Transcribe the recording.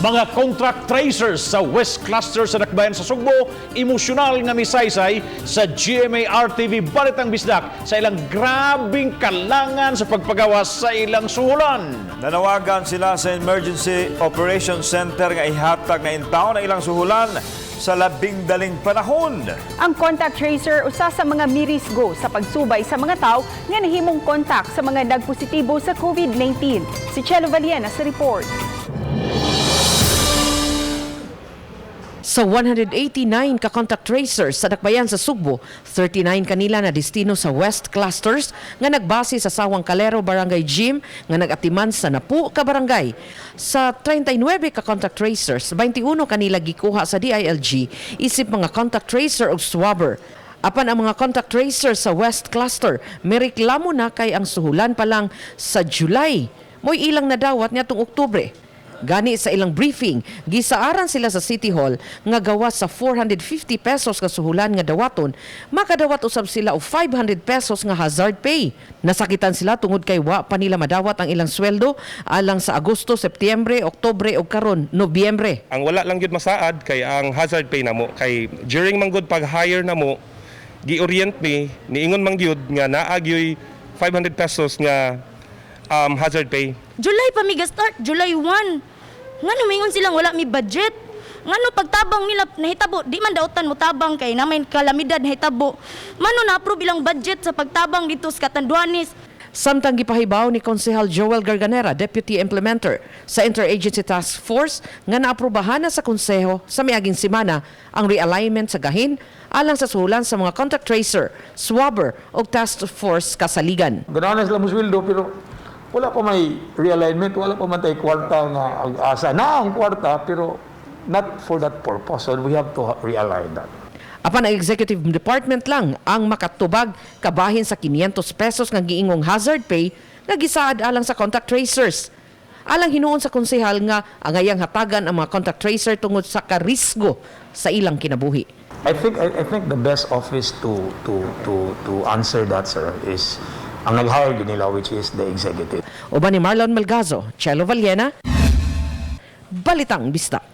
Mga contact tracers sa West Cluster sa Dakbayan sa Sugbo, emosyonal nga misaysay sa GMA RTV Balitang Bisdak sa ilang grabing kalangan sa pagpagawas sa ilang suhulan. Nanawagan sila sa Emergency Operations Center nga ihatag na intaon ang ilang suhulan sa labing daling panahon. Ang contact tracer usa sa mga mirisgo sa pagsubay sa mga tao nga nahimong contact sa mga nagpositibo sa COVID-19. Si Chelo Valiena sa report. Sa 189 ka contact tracers sa Dakbayan sa Sugbo, 39 kanila na destino sa West Clusters nga nagbase sa Sawang Calero Barangay Gym nga nagatiman sa napu ka barangay. Sa 39 ka contact tracers, 21 kanila gikuha sa DILG isip mga contact tracer ug swabber. Apan ang mga contact tracer sa West Cluster, mereklamo na kay ang suhulan pa lang sa July. Mo'y ilang nadawat niadtong Oktubre. Gani sa ilang briefing, gisaaran sila sa City Hall nga gawas sa 450 pesos nga suhulan nga dawaton, makadawat usab sila og 500 pesos nga hazard pay. Nasakitan sila tungod kay wa pa nila madawat ang ilang sweldo alang sa Agosto, Setyembre, Oktubre ug karon Nobyembre. Ang wala lang gyud masaad kay ang hazard pay namo kay during man gud pag-hire namo, gi-orient mi, niingon man gyud nga naa gyoy 500 pesos nga hazard pay. July pa mi start, July 1. Ngano mingon silang wala mi budget? Ngano pagtabang nila nahitabo, di man dautan mo tabang kay na may kalamidad nahitabo. Mano na approve ilang budget sa pagtabang dito sa Catanduanes? Samtang gipahibaw ni Konsehal Joel Garganera, Deputy Implementer sa Interagency Task Force, nga naaprubahan na sa konseho sa miaging semana ang realignment sa gahin alang sa suhulan sa mga contact tracer, swabber ug task force kasaligan. Ganahan na sila musweldo pero wala pa may realignment, wala pa man tay kwarta nga ang asa na ang kwarta pero not for that purpose. So we have to realign that. Apan ang executive department lang ang makatubag kabahin sa 500 pesos nga giingong hazard pay nga gisaad alang sa contact tracers. Alang hinuon sa konsehal nga angayang hatagan ang mga contact tracer tungod sa karisgo sa ilang kinabuhi. I think the best office to answer that, sir, is ang nag-hire gyud nila, which is the executive. Uban ni Marlon Melgazo, Chelo Valiena, Balitang Bisdak.